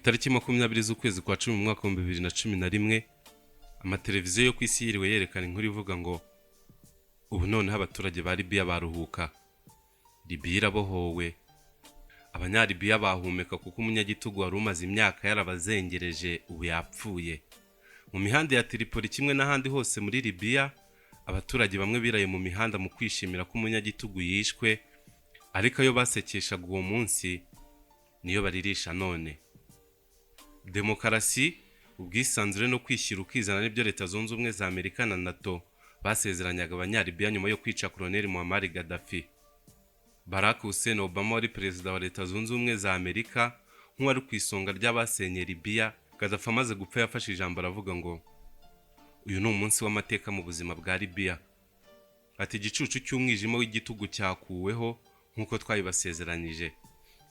Tariki 20 z'ukwezi kwa 10 mu mwaka wa 2011, amateleviziyo yo ku isi yiriwe yerekana inkuru ivuga ngo ubu noneho abaturage ba Libiya baruhuka, Libiya irabohowe, Abanyalibiya bahumeka kuko umunyagitugu wari umaze imyaka yarabazengereje ubu yapfuye. Mu mihanda ya Tripoli kimwe n'ahandi hose muri Libiya, abaturage bamwe biraye mu mihanda mu kwishimira ko umunyagitugu yishwe, ariko ayo basekeshaga uwo munsi niyo baririsha none. Demokarasi, ubwisanzure no kwishyira ukizana nibyo Leta Zunze Ubumwe za Amerika na NATO basezeranyaga Abanyalibiya nyuma yo kwica Colonel Muammar Gaddafi. Barack Hussein Obama wari perezida wa Leta Zunze Ubumwe za Amerika, nk'uwari ku isonga ry'abasenye Libiya Gaddafi amaze gupfa, yafashe ijambo aravuga ngo uyu ni umunsi w'amateka mu buzima bwa Libiya. Ati: "Igicucu cy'umwijima w'igitugu cyakuweho nk'uko twabibasezeranyije.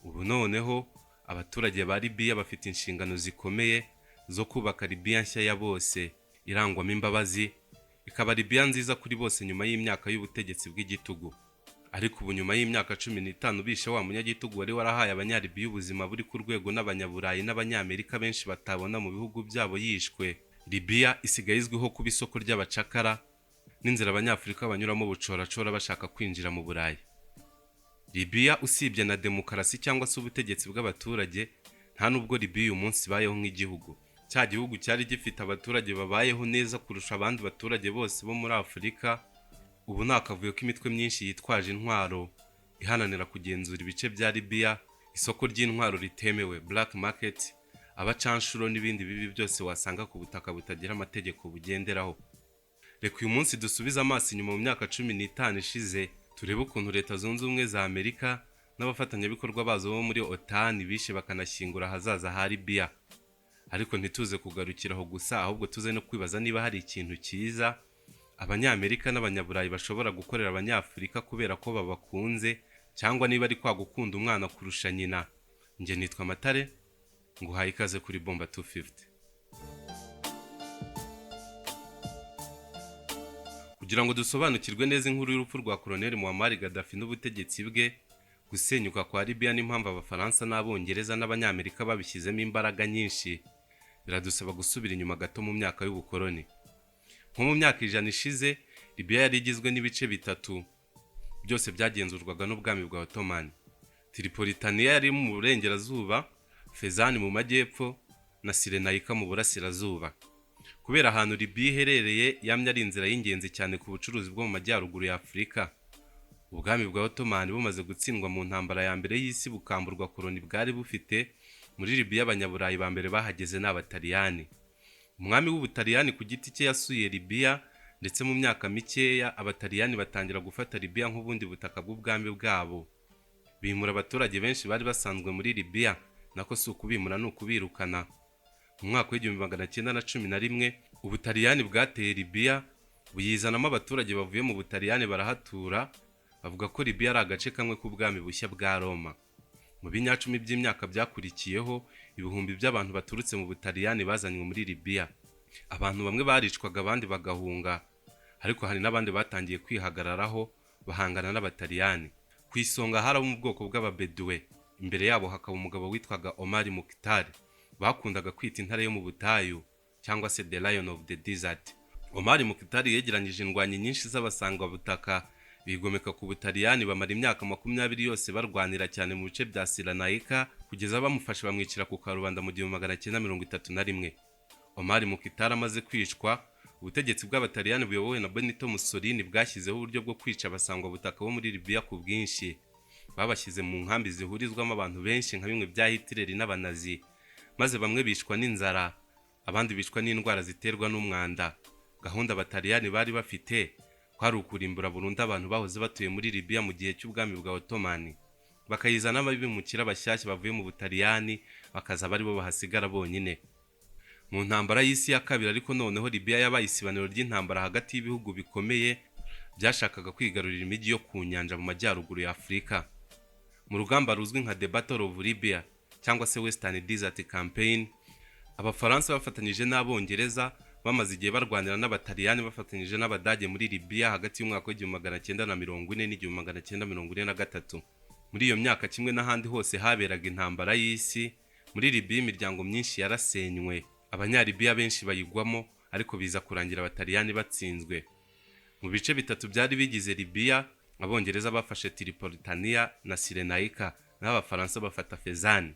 Ubu noneho abaturage ba Libiya bafite inshingano zikomeye zo kubaka Libiya nshya ya bose, irangwamo imbabazi, ikaba Libiya nziza kuri bose nyuma y'imyaka y'ubutegetsi bw'igitugu." Ariko ubu, nyuma y'imyaka 15 bishe wa munyagitugu wari warahaye Abanyalibiya ubuzima buri ku rwego n'Abanyaburayi n'Abanyamerika benshi batabona mu bihugu byabo, yishwe, Libiya isigaye izwiho kuba isoko ry'abacakara n'inzira Abanyafurika banyuramo bucoracora bashaka kwinjira mu Burayi. Libiya, usibye na demokarasi cyangwa se ubutegetsi bw'abaturage, nta nubwo Libiya uyu munsi ibayeho nk'igihugu. Cya gihugu cyari gifite abaturage babayeho neza kurusha abandi baturage bose bo muri Afurika, ubu ni akavuyo k'imitwe myinshi yitwaje intwaro ihananira kugenzura ibice bya Libiya, isoko ry'intwaro ritemewe, black market, abacanshuro n'ibindi bibi byose wasanga ku butaka butagira amategeko bugenderaho. Reka uyu munsi dusubize amaso inyuma mu myaka 15 ishize, turebe ukuntu Leta Zunze Ubumwe za Amerika n'abafatanyabikorwa bazo bo muri OTAN bishe bakanashyingura ahazaza ha Libiya. Ariko ntituze kugarukira aho gusa, ahubwo tuze no kwibaza niba hari ikintu cyiza Abanyamerika n'Abanyaburayi bashobora gukorera Abanyafurika kubera ko babakunze, cyangwa niba ari kwa gukunda umwana kurusha nyina. Njye nitwa Matare, nguhaye ikaze kuri Bomba 250. Kugira ngo dusobanukirwe neza inkuru y'urupfu rwa Colonel Muammar Gaddafi n'ubutegetsi bwe, gusenyuka kwa Libya n'impamvu Abafaransa n'Abongereza n'Abanyamerika babishyizemo imbaraga nyinshi, biradusaba gusubira inyuma gato mu myaka y'ubukoloni. Nko mu myaka 100 ishize, Libya yari igizwe n'ibice bitatu byose byagenzurwaga n'ubwami bwa Ottoman. Tripolitania yari mu burengerazuba, Fezzan mu majyepfo na Cyrenaica mu burasirazuba. Kubera ahantu Libya iherereye, yamye ari inzira y'ingenzi cyane ku bucuruzi bwo mu majyaruguru ya Afurika. Ubwami bwa Ottoman bumaze gutsindwa mu ntambara ya mbere y'isi, bukamburwa koloni bwari bufite muri Libya, Abanyaburayi ba mbere bahageze ni Abataliyani. Umwami w'Ubutaliyani ku giti cye yasuye Libya, ndetse mu myaka mikeya Abataliyani batangira gufata Libya nk'ubundi butaka bw'ubwami bwabo. Bimura abaturage benshi bari basanzwe muri Libya, nako si ukubimura, ni ukubirukana. Mu mwaka wa 1911 Ubutaliyani bwateye Libya, buyizanamo abaturage bavuye mu Butaliyani barahatura, bavuga ko Libya ari agace kamwe k'ubwami bushya bwa Roma. Mu binyacumi by'imyaka byakurikiyeho, ibihumbi by'abantu baturutse mu Butaliyani bazanywe muri Libya. Abantu bamwe baricwaga, abandi bagahunga, ariko hari n'abandi batangiye kwihagararaho bahangana n'Abataliyani. Ku isonga hari abo mu bwoko bw'Ababeduwe, imbere yabo hakaba umugabo witwaga Omar Mukhtar, bakundaga kwita intare yo mu butayu cyangwa se the lion of the desert. Omar Mukhtar yegeranyije indwanyi nyinshi z'abasangwabutaka, bigomeka ku Butaliyani, bamara imyaka 20 yose barwanira cyane mu bice bya Cyrenaica, kugeza bamufashe bamwicira ku karubanda mu 1931. Omar Mukhtar amaze kwicwa, ubutegetsi bw'Abataliyani buyobowe na Benito Mussolini bwashyizeho uburyo bwo kwica abasangwabutaka bo muri Libya ku bwinshi. Babashyize mu nkambi zihurizwamo abantu benshi nka bimwe bya Hitler n'Abanazi, maze bamwe bicwa n'inzara, abandi bicwa n'indwara ziterwa n'umwanda. Gahunda Abataliyani bari bafite kwari ukurimbura burundu abantu bahoze batuye muri Libya mu gihe cy'ubwami bwa Ottoman, bakayizanamo abimukira bashyashya bavuye mu Butaliyani, bakaza bari bo bahasigara bonyine. Mu ntambara y'isi ya kabiri ariko noneho, Libya yabaye isibaniro ry'intambara hagati y'ibihugu bikomeye byashakaga kwigarurira imijyi yo ku nyanja mu majyaruguru ya Afurika. Mu rugamba ruzwi nka The Battle of Libya cyangwa se Western Desert Campaign, Abafaransa bafatanyije n'Abongereza bamaze igihe barwanira n'Abataliyani bafatanyije n'Abadage muri Libya hagati y'umwaka wa 1940 n'1943. Muri iyo myaka, kimwe n'ahandi hose haberaga intambara y'isi, Muri Libiya imiryango myinshi yarasenywe, Abanyalibiya benshi bayigwamo, ariko biza kurangira Abataliyani batsinzwe. Mu bice bitatu byari bigize Libiya, Abongereza bafashe Tripolitania na Sirenayika, naho Abafaransa bafata Fezani.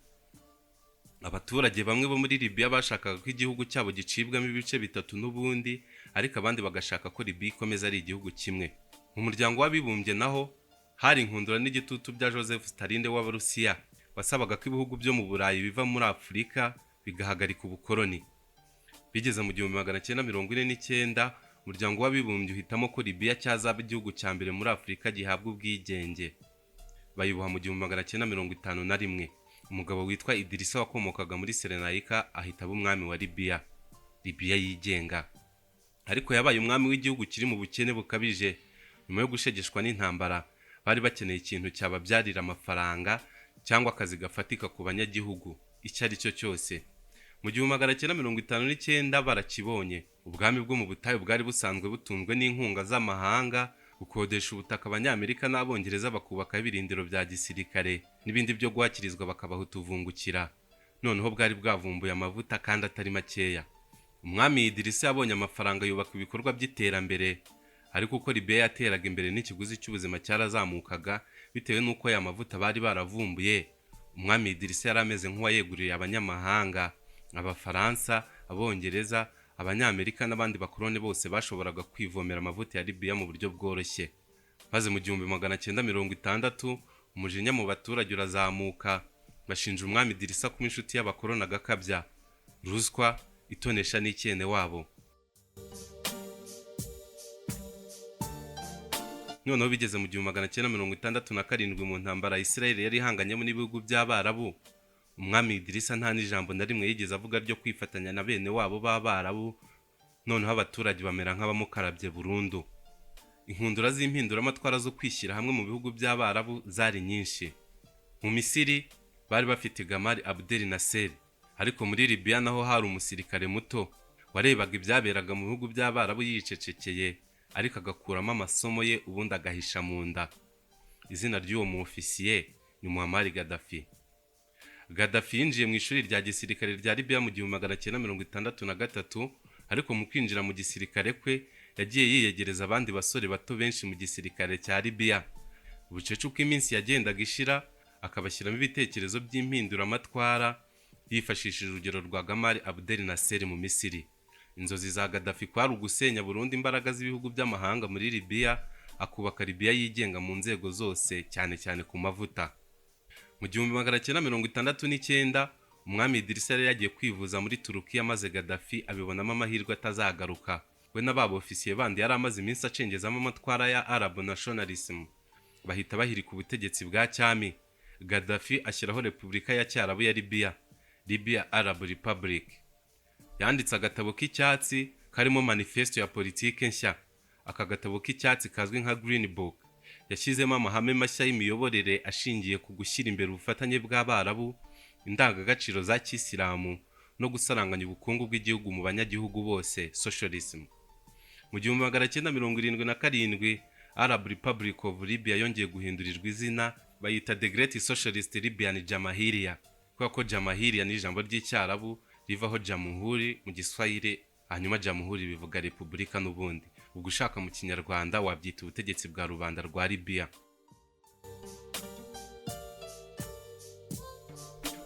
Abaturage bamwe bo muri Libiya bashakaga ko igihugu cyabo gicibwamo ibice bitatu n'ubundi, ariko abandi bagashaka ko Libiya ikomeza ari igihugu kimwe. Mu Muryango w'Abibumbye naho hari inkundura n'igitutu bya Joseph Stalin w'Abarusiya, wasabaga ko ibihugu byo mu Burayi biva muri Afurika bigahagarika ubukoloni. Bigeze mu 1949, Umuryango w'Abibumbye uhitamo ko Libiya cyazaba igihugu cya mbere muri Afurika gihabwa ubwigenge, bayibuha mu 1951. Umugabo witwa Idirisa wakomokaga muri Serenayika ahita aba umwami wa Libiya, Libiya yigenga. Ariko yabaye umwami w'igihugu kiri mu bukene bukabije. Nyuma yo gushegeshwa n'intambara, bari bakeneye ikintu cyababyarira amafaranga cyangwa akazi gafatika ku banyagihugu icyo ari cyo cyose. Mu 1959 barakibonye. Ubwami bwo mu butayu bwari busanzwe butunzwe n'inkunga z'amahanga, gukodesha ubutaka Abanyamerika n'Abongereza bakubakaho ibirindiro bya gisirikare n'ibindi byo guhakirizwa, bakabaha utuvungukira. Noneho bwari bwavumbuye amavuta kandi atari makeya. Umwami Idirisa yabonye amafaranga, yubaka ibikorwa by'iterambere. Ariko uko Libiya yateraga imbere, n'ikiguzi cy'ubuzima cyarazamukaga, bitewe n'uko aya mavuta bari baravumbuye, umwami Idirisa yari ameze nk'uwayeguriye abanyamahanga. Abafaransa, Abongereza, Abanyamerika n'abandi bakoloni bose bashoboraga kwivomera amavuta ya Libiya mu buryo bworoshye. Maze mu 1960 umujinya mu baturage urazamuka, bashinja umwami Idirisa kuba inshuti y'abakoloni, agakabya ruswa, itonesha n'icyene wabo. Noneho bigeze mu 1967, mu ntambara Israel yari ihanganyemo n'ibihugu by'Abarabu, umwami Idirisa nta n'ijambo na rimwe yigeze avuga ryo kwifatanya na bene wabo b'Abarabu. Noneho abaturage bamera nk'abamukarabye burundu. Inkundura z'impinduramatwara zo kwishyira hamwe mu bihugu by'Abarabu zari nyinshi. Mu Misiri bari bafite Gamal Abdel Nasser, ariko muri Libiya naho hari umusirikare muto warebaga ibyaberaga mu bihugu by'Abarabu yicecekeye, ariko agakuramo amasomo ye ubundi agahisha mu nda. Izina ry'uwo mu ofisiye ni Muammar Gaddafi. Gaddafi yinjiye mu ishuri rya gisirikare rya Libiya mu 1963, ariko mu kwinjira mu gisirikare kwe yagiye yiyegereza abandi basore bato benshi mu gisirikare cya Libiya. Bucece uko iminsi yagendaga ishira, akabashyiramo ibitekerezo by'impinduramatwara yifashishije urugero rwa Gamal Abdel Nasser mu Misiri. Inzozi za Gaddafi kwari ugusenya burundu imbaraga z'ibihugu by'amahanga muri Libiya, akubaka Libiya yigenga mu nzego zose, cyane cyane ku mavuta. Mu 1969 umwami Idirisa yari yagiye kwivuza muri Turukiya, maze Gaddafi abibonamo amahirwe atazagaruka. We na ba ofisiye bandi yari amaze iminsi acengezamo amatwara ya Arab nationalism bahita bahirika ubutegetsi bwa cyami. Gaddafi ashyiraho Repubulika ya Cyarabu ya Libiya, Libya Arab Republic. Yanditse agatabo k'icyatsi karimo manifesto ya politike nshya. Aka gatabo k'icyatsi kazwi nka Green Book yashyizemo amahame mashya y'imiyoborere ashingiye ku gushyira imbere ubufatanye bw'Abarabu, indangagaciro za kisilamu no gusaranganya ubukungu bw'igihugu mu banyagihugu bose, socialism. Mu 1977 Arab Republic of Libya yongeye guhindurirwa izina, bayita The Great Socialist Libyan Jamahiriya, kubera ko Jamahiriya ni ijambo ry'Icyarabu rivaho Jamuhuri mu Giswahili, hanyuma Jamuhuri bivuga repubulika n'ubundi. Ubwo ushaka mu Kinyarwanda wabyita ubutegetsi bwa rubanda rwa Libiya.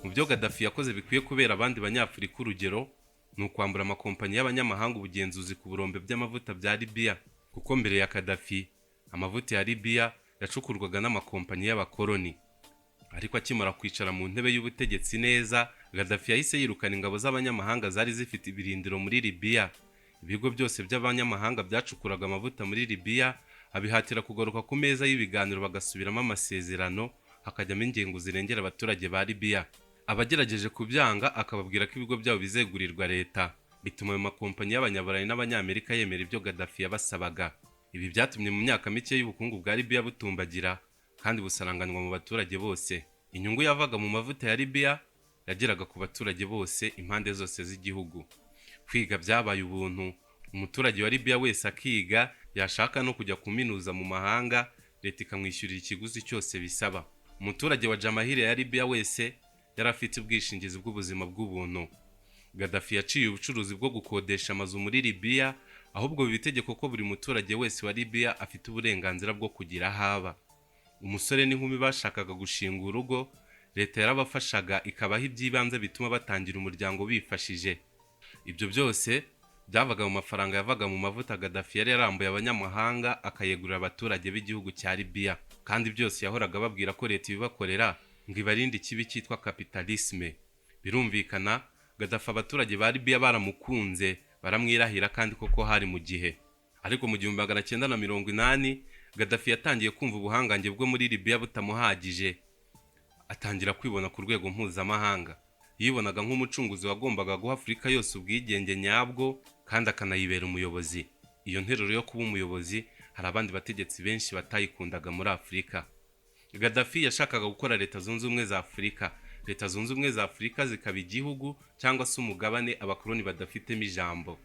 Mu byo Gaddafi yakoze bikwiye kubera abandi Banyafurika urugero ni ukwambura amakompanyi y'abanyamahanga ubugenzuzi ku birombe by'amavuta bya Libiya, kuko mbere ya Gaddafi amavuta ya Libiya yacukurwaga n'amakompanyi y'abakoloni. Ariko akimara kwicara mu ntebe y'ubutegetsi neza, Gaddafi yahise yirukana ingabo z'abanyamahanga zari zifite ibirindiro muri Libiya. Ibigo byose by'abanyamahanga byacukuraga amavuta muri Libiya abihatira kugaruka ku meza y'ibiganiro, bagasubiramo amasezerano, hakajyamo ingengo zirengera abaturage ba Libiya. Abagerageje kubyanga akababwira ko ibigo byabo bizegurirwa leta. Bituma ayo makompanyi y'Abanyaburayi n'Abanyamerika yemera ibyo Gaddafi yabasabaga. Ibi byatumye mu myaka mike y'ubukungu bwa Libiya butumbagira kandi busaranganwa mu baturage bose. Inyungu yavaga mu mavuta ya Libiya yageraga ku baturage bose impande zose z'igihugu. Kwiga byabaye ubuntu, umuturage wa Libiya wese akiga, yashaka no kujya kuminuza mu mahanga leta ikamwishyurira ikiguzi cyose bisaba. Umuturage wa Jamahiriya ya Libiya wese yari afite ubwishingizi bw'ubuzima bw'ubuntu. Gaddafi yaciye ubucuruzi bwo gukodesha amazu muri Libiya, ahubwo biba itegeko ko buri muturage wese wa Libiya afite uburenganzira bwo kugira aho aba. Umusore n'inkumi bashakaga gushinga urugo, leta yarabafashaga ikabaha iby'ibanze bituma batangira umuryango bifashije. Ibyo byose byavaga mu mafaranga yavaga mu mavuta Gaddafi yari yarambuye abanyamahanga akayegurira abaturage b'igihugu cya Libiya. Kandi byose yahoraga ababwira ko leta ibibakorera ngo ibarinde ikibi cyitwa capitalisme. Birumvikana, Gaddafi abaturage ba Libiya baramukunze, baramwirahira, kandi koko hari mu gihe. Ariko mu 1980, Gaddafi yatangiye kumva ubuhangange bwo muri Libiya butamuhagije, atangira kwibona ku rwego mpuzamahanga. Yibonaga nk'umucunguzi wagombaga guha Afurika yose ubwigenge nyabwo kandi akanayibera umuyobozi. Iyo nteruro yo kuba umuyobozi, hari abandi bategetsi benshi batayikundaga muri Afurika. Gaddafi yashakaga gukora Leta Zunze Ubumwe za Afurika, Leta Zunze Ubumwe za Afurika zikaba igihugu cyangwa se umugabane abakoloni badafitemo ijambo.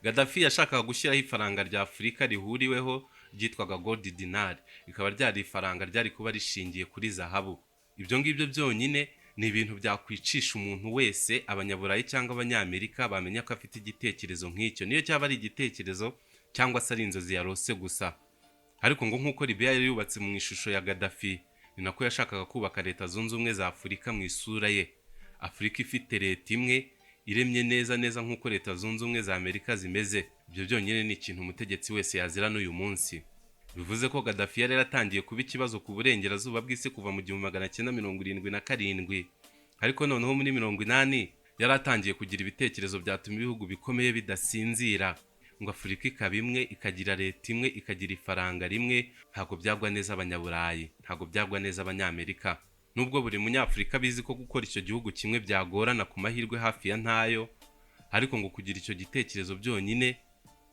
Gaddafi yashakaga gushyiraho ifaranga rya Afurika rihuriweho ryitwaga gold dinar, rikaba ryari ifaranga ryari kuba rishingiye kuri zahabu. Ibyo ngibyo byonyine ni ibintu byakwicisha umuntu wese. Abanyaburayi cyangwa Abanyamerika bamenya ko afite igitekerezo nk'icyo, niyo cyaba ari igitekerezo cyangwa se ari inzozi yarose gusa. Ariko ngo nk'uko Libiya yari yubatse mu ishusho ya Gaddafi, ni nako yashakaga kubaka Leta Zunze Ubumwe za Afurika mu isura ye. Afurika ifite leta imwe iremye neza neza nk'uko Leta Zunze Ubumwe za Amerika zimeze. Ibyo byonyine ni ikintu umutegetsi wese yazira n'uyu munsi. Bivuze ko Gaddafi yari yaratangiye kuba ikibazo ku burengerazuba bw'isi kuva mu 1977, ariko noneho muri 80 yari atangiye kugira ibitekerezo byatuma ibihugu bikomeye bidasinzira. Ngo Afurika ikaba imwe, ikagira leta imwe, ikagira ifaranga rimwe, ntabwo byagwa neza Abanyaburayi, ntabwo byagwa neza Abanyamerika. Nubwo buri Munyafurika abizi ko gukora icyo gihugu kimwe byagorana ku mahirwe hafi ya ntayo, ariko ngo kugira icyo gitekerezo byonyine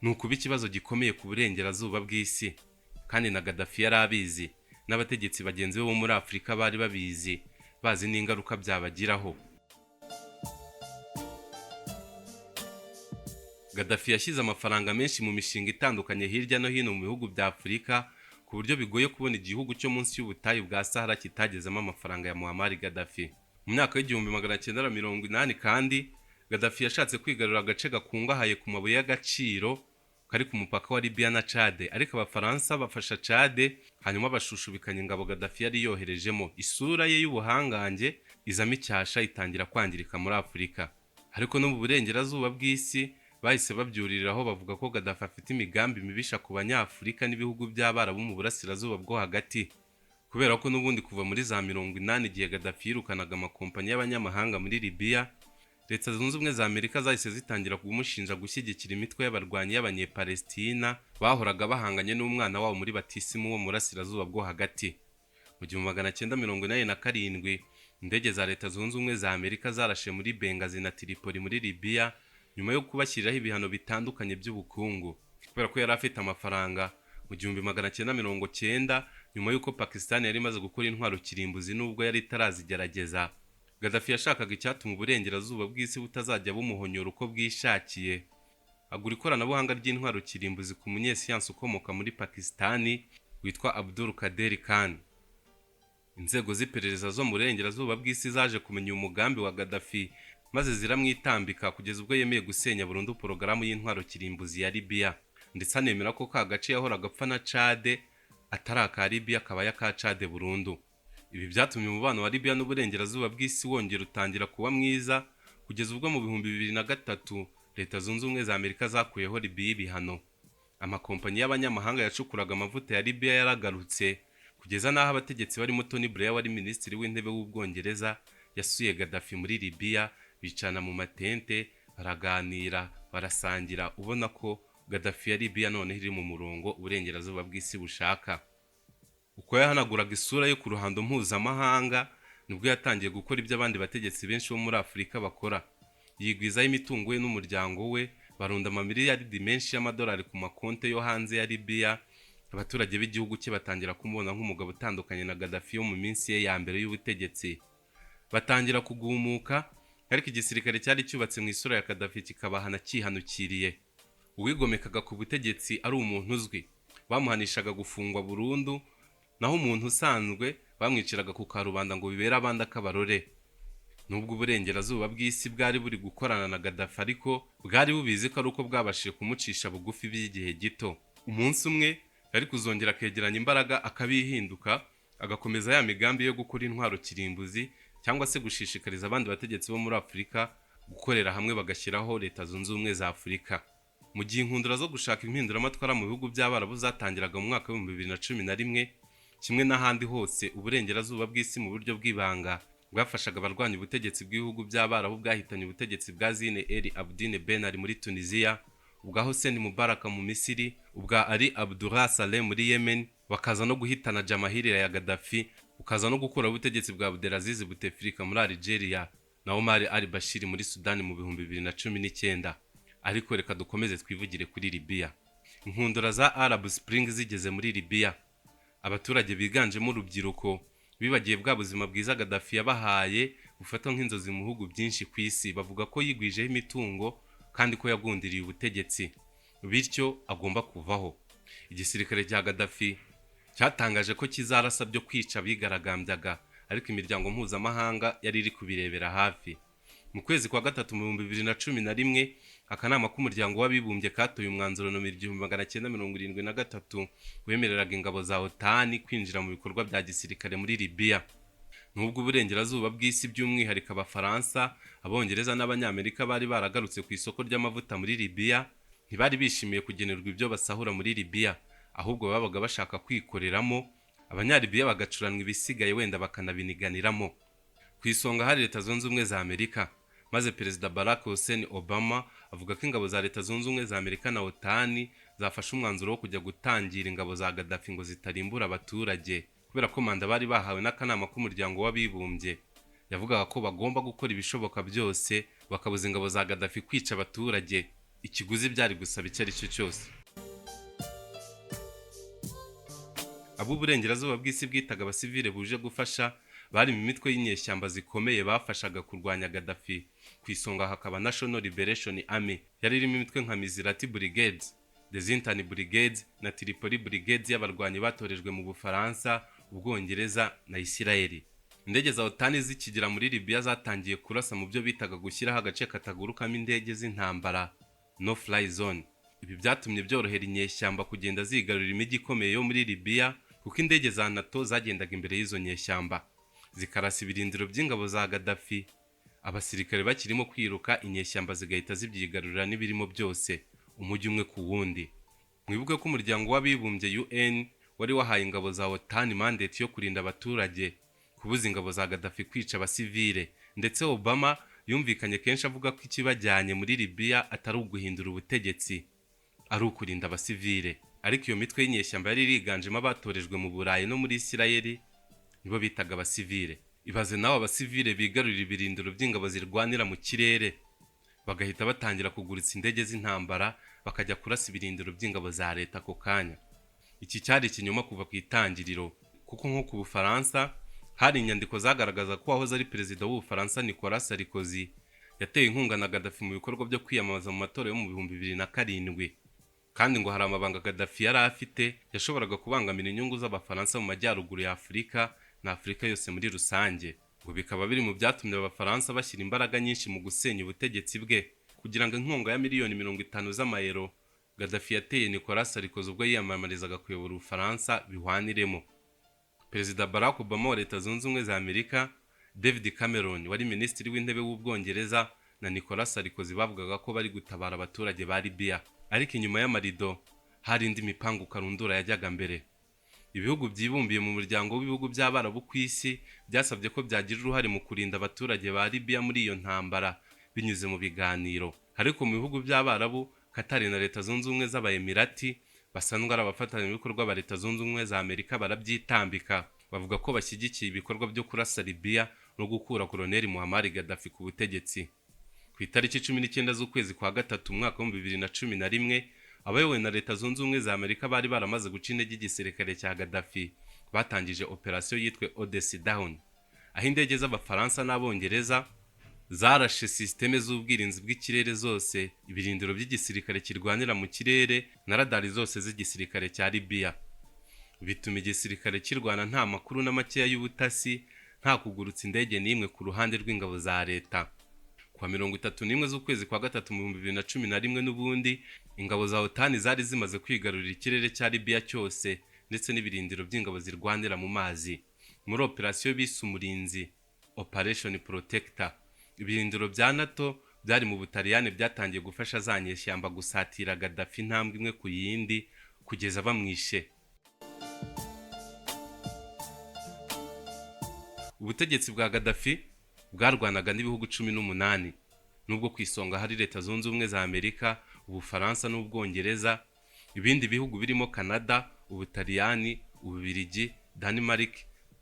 ni ukuba ikibazo gikomeye ku burengerazuba bw'isi. Kandi na Gaddafi yari abizi, n'abategetsi bagenzi be bo muri Afurika bari babizi, bazi n'ingaruka byabagiraho. Gaddafi yashyize amafaranga menshi mu mishinga itandukanye hirya no hino mu bihugu bya Afurika, ku buryo bigoye kubona igihugu cyo munsi y'ubutayu bwa Sahara kitagezemo amafaranga ya Muammar Gaddafi. Mu myaka y'1980 kandi, Gaddafi yashatse kwigarurira agace gakungahaye ku mabuye y'agaciro kari ku mupaka wa Libya na Chad, ariko Abafaransa bafasha Chad, hanyuma bashushubikanya ingabo Gaddafi yari yoherejemo. Isura ye y'ubuhangange izamo icyasha, itangira kwangirika muri Afurika. Ariko no mu burengerazuba bw'isi bahise babyuririraho, bavuga ko Gaddafi afite imigambi mibisha ku Banyafurika n'ibihugu by'Abarabu mu burasirazuba bwo hagati. Kubera ko n'ubundi kuva muri za 80, igihe Gaddafi yirukanaga amakompanyi y'abanyamahanga muri Libiya, Leta Zunze Ubumwe za Amerika zahise zitangira kumushinja gushyigikira imitwe y'abarwanyi y'Abanyepalestina bahoraga bahanganye n'umwana wabo muri batisimu wo mu burasirazuba bwo hagati. Mu 1987, indege za Leta Zunze Ubumwe za Amerika zarashe muri Bengazi na Tripoli muri Libiya, nyuma yo kubashyiriraho ibihano bitandukanye by'ubukungu. Kubera ko yari afite amafaranga, mu 1990, nyuma y'uko Pakistan yari imaze gukora intwaro kirimbuzi nubwo yari itarazigerageza, Gaddafi yashakaga icyatuma uburengerazuba bw'isi butazajya bumuhonyora uko bwishakiye. Agura ikoranabuhanga ry'intwaro kirimbuzi ku munyesiyansi ukomoka muri Pakistani witwa Abdul Kader Khan. Inzego z'iperereza zo mu burengerazuba bw'isi zaje kumenya uyu mugambi wa Gaddafi, maze ziramwitambika kugeza ubwo yemeye gusenya burundu porogaramu y'intwaro kirimbuzi ya Libiya, ndetse anemera ko ka gace yahoraga apfa na Chad atari aka Libiya, kabaye aka Chad burundu. Ibi byatumye umubano wa Libiya n'uburengerazuba bw'isi wongera utangira kuba mwiza, kugeza ubwo mu 2003 Leta Zunze Ubumwe za Amerika zakuyeho Libiya ibihano. Amakompanyi y'abanyamahanga yacukuraga amavuta ya Libiya yaragarutse, kugeza n'aho abategetsi barimo Tony Blair wari minisitiri w'intebe w'Ubwongereza yasuye Gaddafi muri Libiya, bicana mu matente, baraganira, barasangira, ubona ko Gaddafi ya Libiya noneho iri mu murongo uburengerazuba bw'isi bushaka. Uko yahanaguraga isura ye ku ruhando mpuzamahanga, nibwo yatangiye gukora ibyo abandi bategetsi benshi bo muri Afurika bakora. Yigwizaho imitungo ye n'umuryango we, barunda amamiliyaridi menshi y'amadolari ku makonte yo hanze ya Libiya. Abaturage b'igihugu cye batangira kumubona nk'umugabo utandukanye na Gaddafi yo mu minsi ye ya mbere y'ubutegetsi. Batangira kugumuka, ariko igisirikare cyari cyubatse mu isura ya Gaddafi kikabahana cyihanukiriye. Uwigomekaga ku butegetsi ari umuntu uzwi, bamuhanishaga gufungwa burundu, naho umuntu usanzwe bamwiciraga ku karubanda ngo bibere abandi akabarore. Nubwo uburengerazuba bw'isi bwari buri gukorana na Gaddafi, ariko bwari bubizi ko ari uko bwabashije kumucisha bugufi by'igihe gito. Umunsi umwe yari kuzongera akegeranya imbaraga, akabihinduka, agakomeza ya migambi yo gukora intwaro kirimbuzi cyangwa se gushishikariza abandi bategetsi bo muri Afurika gukorera hamwe bagashyiraho Leta Zunze Ubumwe za Afurika. Mu gihe inkundura zo gushaka impinduramatwara mu bihugu by'Abarabu zatangiraga mu mwaka wa 2011, kimwe n'ahandi hose, uburengerazuba bw'isi mu buryo bw'ibanga bwafashaga abarwanya ubutegetsi bw'ibihugu by'Abarabu bwahitanye ubutegetsi bwa Zine El Abdine Ben Ali muri Tunisia, ubwa Hosni Mubarak mu Misiri, ubwa Ali Abdullah Saleh muri Yemen, bakaza no guhitana Jamahiriya ya Gaddafi, ukaza no gukuraho ubutegetsi bwa Abdelaziz Bouteflika muri Algeria na Omar al-Bashir muri Sudani mu 2019. Ariko reka dukomeze twivugire kuri Libya. Inkundura za Arab Spring zigeze muri Libya, abaturage biganjemo urubyiruko bibagiye bwa buzima bwiza Gaddafi yabahaye bufatwa nk'inzozi mu bihugu byinshi ku isi. Bavuga ko yigwijeho imitungo kandi ko yagundiriye ubutegetsi, bityo agomba kuvaho. Igisirikare cya Gaddafi cyatangaje ko kizarasa byo kwica abigaragambyaga, ariko imiryango mpuzamahanga yari iri kubirebera hafi. Mu kwezi kwa gatatu mu 2011, akanama k'Umuryango w'Abibumbye katoye umwanzuro nomero 1973 wemereraga ingabo za OTAN kwinjira mu bikorwa bya gisirikare muri Libya. Nubwo uburengerazuba bw'isi, by'umwihariko Abafaransa, Abongereza n'Abanyamerika, bari baragarutse ku isoko ry'amavuta muri Libya, ntibari bishimiye kugenerwa ibyo basahura muri Libya, ahubwo babaga bashaka kwikoreramo, Abanyalibiya bagacuranwa ibisigaye, wenda bakanabiniganiramo. Ku isonga hari Leta Zunze Ubumwe za Amerika, maze Perezida Barack Hussein Obama avuga ko ingabo za Leta Zunze Ubumwe za Amerika na OTAN zafashe umwanzuro wo kujya gutangira ingabo za Gaddafi ngo zitarimbura abaturage, kubera ko manda bari bahawe n'akanama k'Umuryango w'Abibumbye yavugaga ko bagomba gukora ibishoboka byose bakabuza ingabo za Gaddafi kwica abaturage, ikiguzi byari gusaba icyo ari cyo cyose. Ab'uburengerazuba bw'isi bwitaga abasivile buje gufasha bari mu mitwe y'inyeshyamba zikomeye bafashaga kurwanya Gaddafi. Ku isonga hakaba National Liberation Army yari irimo imitwe nka Mizirati Brigades, Zintan Brigades na Tripoli Brigades y'abarwanyi batorejwe mu Bufaransa, Ubwongereza na Isirayeli. Indege za OTAN zikigera muri Libya zatangiye kurasa mu byo bitaga gushyiraho agace katagurukamo indege z'intambara, no fly zone. Ibi byatumye byorohera inyeshyamba kugenda zigarurira imijyi ikomeye yo muri Libya, kuko indege za NATO zagendaga imbere y'izo nyeshyamba zikarasa ibirindiro by'ingabo za Gaddafi. Abasirikare bakirimo kwiruka, inyeshyamba zigahita zibyigarurira n'ibirimo byose, umujyi umwe ku wundi. Mwibuke ko Umuryango w'Abibumbye UN wari wahaye ingabo za OTAN mandate yo kurinda abaturage, kubuza ingabo za Gaddafi kwica abasivile. Ndetse Obama yumvikanye kenshi avuga ko ikibajyanye muri Libya atari uguhindura ubutegetsi, ari ukurinda abasivile. Ariko iyo mitwe y'inyeshyamba yari iriganjemo abatorejwe mu Burayi no muri Isirayeli, nibo bitaga abasivile. Ibaze nawe, abasivile bigarurira ibirindiro by'ingabo zirwanira mu kirere, bagahita batangira kuguritsa indege z'intambara bakajya kurasa ibirindiro by'ingabo za leta ako kanya. Iki cyari ikinyoma kuva ku itangiriro, kuko nko ku Bufaransa hari inyandiko zagaragaza ko uwahoze ari perezida w'Ubufaransa Nicolas Sarkozy yateye inkunga na Gaddafi mu bikorwa byo kwiyamamaza mu matora yo mu 2007, kandi ngo hari amabanga Gaddafi yari afite yashoboraga kubangamira inyungu z'Abafaransa mu majyaruguru ya Afurika na Afurika yose muri rusange. Ngo bikaba biri mu byatumye Abafaransa bashyira imbaraga nyinshi mu gusenya ubutegetsi bwe, kugira ngo inkunga ya miliyoni 50 z'amayero Gaddafi yateye Nicolas Sarkozy ubwo yiyamamarizaga kuyobora Ubufaransa bihwaniremo. Perezida Barack Obama wa Leta Zunze Ubumwe za Amerika, David Cameron wari minisitiri w'intebe w'Ubwongereza na Nicolas Sarkozy bavugaga ko bari gutabara abaturage ba Libya, ariko inyuma y'amarido hari indi mipango karundura yajyaga mbere. Ibihugu byibumbiye mu Muryango w'Ibihugu by'Abarabu ku isi byasabye ko byagira uruhare mu kurinda abaturage ba Libya muri iyo ntambara binyuze mu biganiro. Ariko mu bihugu by'Abarabu, Qatar na Leta Zunze Ubumwe z'Abayemirati basanzwe ari abafatanyabikorwa ba Leta Zunze Ubumwe za Amerika barabyitambika, bavuga ko bashyigikiye ibikorwa byo kurasa Libya no gukura Koloneli Muammar Gaddafi ku butegetsi. Ku itariki 19 z'ukwezi kwa gatatu umwaka wa 2011, abayobowe na Leta Zunze Ubumwe za Amerika bari baramaze guca intege igisirikare cya Gaddafi, batangije operasiyo yitwe Odyssey Dawn, aho indege z'Abafaransa n'Abongereza zarashe sisiteme z'ubwirinzi bw'ikirere zose, ibirindiro by'igisirikare kirwanira mu kirere na radari zose z'igisirikare cya Libya, bituma igisirikare kirwana nta makuru na makeya y'ubutasi, nta kugurutsa indege n'imwe ku ruhande rw'ingabo za leta. Kuwa 31 z'ukwezi kwa gatatu mu 2011 n'ubundi, ingabo za OTAN zari zimaze kwigarurira ikirere cya Libya cyose ndetse n'ibirindiro by'ingabo zirwanira mu mazi muri operasiyo bise Umurinzi, Operation Protector. Ibirindiro bya NATO byari mu Butaliyani byatangiye gufasha za nyeshyamba gusatira Gaddafi intambwe imwe ku yindi kugeza bamwishe. Ubutegetsi bwa Gaddafi bwarwanaga n'ibihugu 18, nubwo ku isonga hari Leta Zunze Ubumwe za Amerika, Ubufaransa n'Ubwongereza. Ibindi bihugu birimo Canada, Ubutaliyani, Ububiligi, Denmark,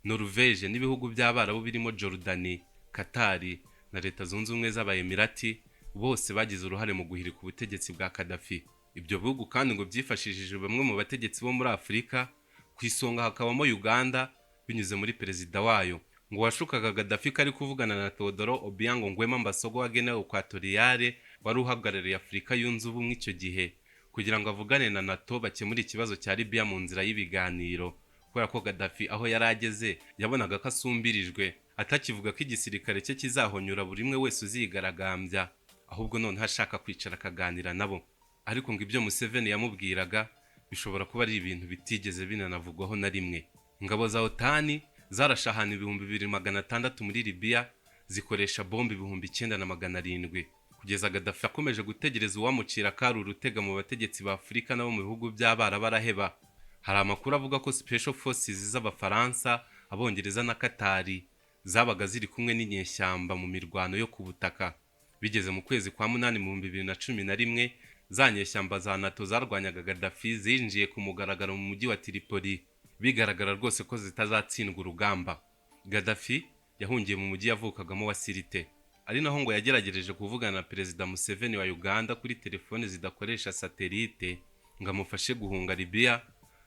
Norvège n'ibihugu by'Abarabu birimo Jordani, Katari na Leta Zunze Ubumwe z'Abayemirati, bose bagize uruhare mu guhirika ubutegetsi bwa Gaddafi. Ibyo bihugu kandi ngo byifashishije bamwe mu bategetsi bo muri Afurika, ku isonga hakabamo Uganda binyuze muri perezida wayo, ngo washukaga Gaddafi ko ari kuvugana na Teodoro Obiang Nguema Mbasogo wa Guinea Equatoriale, wari uhagarariye Afurika Yunze Ubumwe icyo gihe, kugira ngo avugane na NATO bakemure ikibazo cya Libya mu nzira y'ibiganiro, kubera ko Gaddafi aho yari ageze yabonaga ko asumbirijwe, atakivuga ko igisirikare cye kizahonyura buri umwe wese uzigaragambya, ahubwo noneho ashaka kwicara akaganira nabo. Ariko ngo ibyo Museveni yamubwiraga bishobora kuba ari ibintu bitigeze binanavugwaho na rimwe. Ingabo za OTAN zarashe ahantu 2600 muri Libya, zikoresha bombe 9700, kugeza Gaddafi akomeje gutegereza uwamucira akari urutega mu bategetsi ba Afurika nabo mu bihugu by'Abarabu araheba. Hari amakuru avuga ko Special Forces z'Abafaransa, Abongereza na Katari zabaga ziri kumwe n'inyeshyamba mu mirwano yo ku butaka. Bigeze mu kwezi kwa munani mu 2011, za nyeshyamba za NATO zarwanyaga Gaddafi zinjiye ku mugaragaro mu mujyi wa Tripoli, bigaragara rwose ko zitazatsindwa urugamba. Gaddafi yahungiye mu mujyi yavukagamo wa Sirte, ari naho ngo yageragereje kuvugana na Perezida Museveni wa Uganda kuri telefone zidakoresha satelite, ngo amufashe guhunga Libya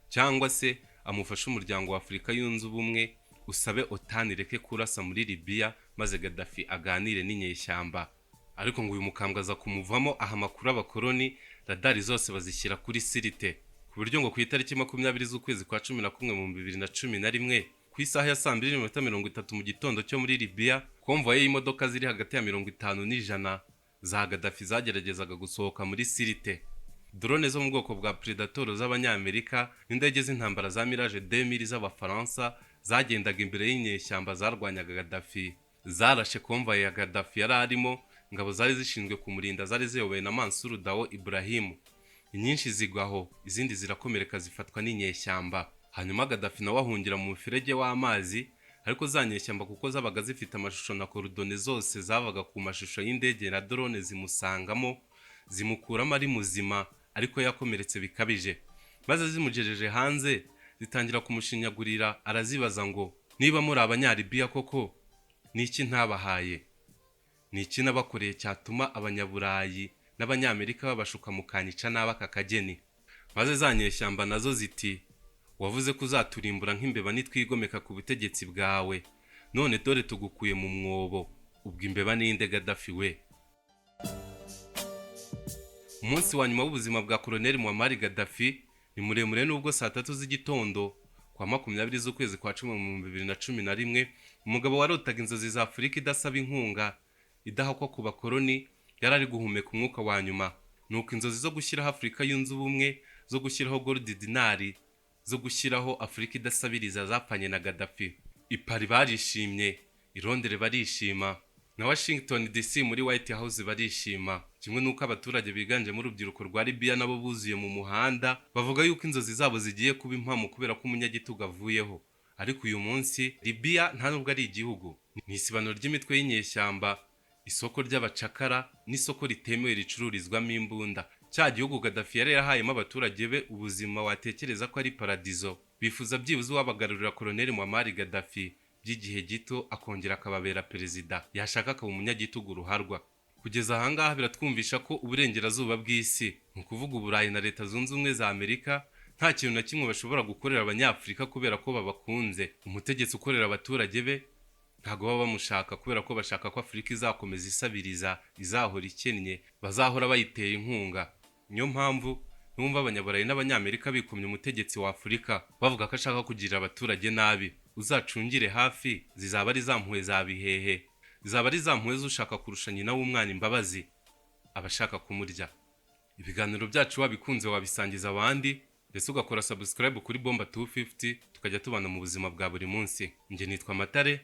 cyangwa se amufashe umuryango wa Afurika Yunze Ubumwe usabe OTAN ireke kurasa muri Libya, maze Gaddafi aganire n'inyeshyamba. Ariko ngo uyu mukambwe aza kumuvamo, aha amakuru abakoroni, radari zose bazishyira kuri Sirte, ku buryo ngo ku itariki 20 z'ukwezi kwa 11 mu 2011, ku isaha ya 2:30 mu gitondo cyo muri Libya, konvoye y'imodoka ziri hagati ya 50 n'ijana za Gaddafi zageragezaga gusohoka muri Sirte. Drone zo mu bwoko bwa Predator z'Abanyamerika n'indege z'intambara za Mirage 2000 z'Abafaransa zagendaga imbere y'inyeshyamba zarwanyaga Gaddafi zarashe konvoye ya Gaddafi yari arimo. Ingabo zari zishinzwe kumurinda zari ziyobowe na Mansur Dao Ibrahim, inyinshi zigwaho, izindi zirakomereka zifatwa n'inyeshyamba. Hanyuma Gaddafi nawe ahungira mu muferege w'amazi, ariko za nyeshyamba, kuko zabaga zifite amashusho na coordonnées zose zavaga ku mashusho y'indege na drone, zimusangamo, zimukuramo ari muzima ariko yakomeretse bikabije, maze zimugejeje hanze zitangira kumushinyagurira. Arazibaza ngo: "Niba muri Abanyalibiya koko, ni iki ntabahaye? Ni iki nabakoreye cyatuma Abanyaburayi n'Abanyamerika babashuka mukanyica nabi aka kageni?" Maze za nyeshyamba nazo ziti: "Wavuze ko uzaturimbura nk'imbeba nitwigomeka ku butegetsi bwawe, none dore tugukuye mu mwobo. Ubwo imbeba ninde, Gaddafi we?" Umunsi wa nyuma w'ubuzima bwa Koloneli Muammar Gaddafi ni muremure, nubwo saa 3 z'igitondo kwa 20 z'ukwezi kwa cumi mu 2011, umugabo warotaga inzozi za Afurika idasaba inkunga, idahakwa ku bakoloni, yari ari guhumeka umwuka wa nyuma. Nuko inzozi zo gushyiraho Afurika Yunze Ubumwe, zo gushyiraho gold dinari, zo gushyiraho Afurika idasabiriza zapfanye na Gaddafi. I Paris barishimye, i Londres barishima, na Washington DC muri White House barishima, kimwe n'uko abaturage biganjemo urubyiruko rwa Libya nabo buzuye mu muhanda, bavuga yuko inzozi zabo zigiye kuba impamo kubera ko umunyagitugu avuyeho. Ariko uyu munsi Libya nta nubwo ari igihugu, ni isibaniro ry'imitwe y'inyeshyamba, isoko ry'abacakara n'isoko ritemewe ricururizwamo imbunda. Cya gihugu Gaddafi yari yarahayemo abaturage be ubuzima watekereza ko ari paradizo, bifuza byibuze uwabagarurira Koloneli Muammar Gaddafi by'igihe gito, akongera akababera perezida, yashaka akaba umunyagitugu ruharwa. Kugeza ahangaha biratwumvisha ko uburengerazuba bw'isi, ni ukuvuga Uburayi na Leta Zunze Ubumwe za Amerika, nta kintu na kimwe bashobora gukorera Abanyafurika kubera ko babakunze. Umutegetsi ukorera abaturage be ntabwo baba bamushaka, kubera ko bashaka ko Afurika izakomeza isabiriza, izahora ikennye, bazahora bayitera inkunga. Niyo mpamvu numva Abanyaburayi n'Abanyamerika bikomye umutegetsi wa Afurika, bavuga ko ashaka kugirira abaturage nabi. Uzacungire hafi, zizaba ari za mpuhwe za bihehe, zizaba ari za mpuhwe z'ushaka kurusha nyina w'umwana imbabazi, aba ashaka kumurya. Ibiganiro byacu wabikunze wabisangiza abandi, ndetse ugakora subscribe kuri Bomba 250, tukajya tubana mu buzima bwa buri munsi. Njye nitwa Matare,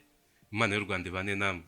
Imana y'u Rwanda ibane namwe.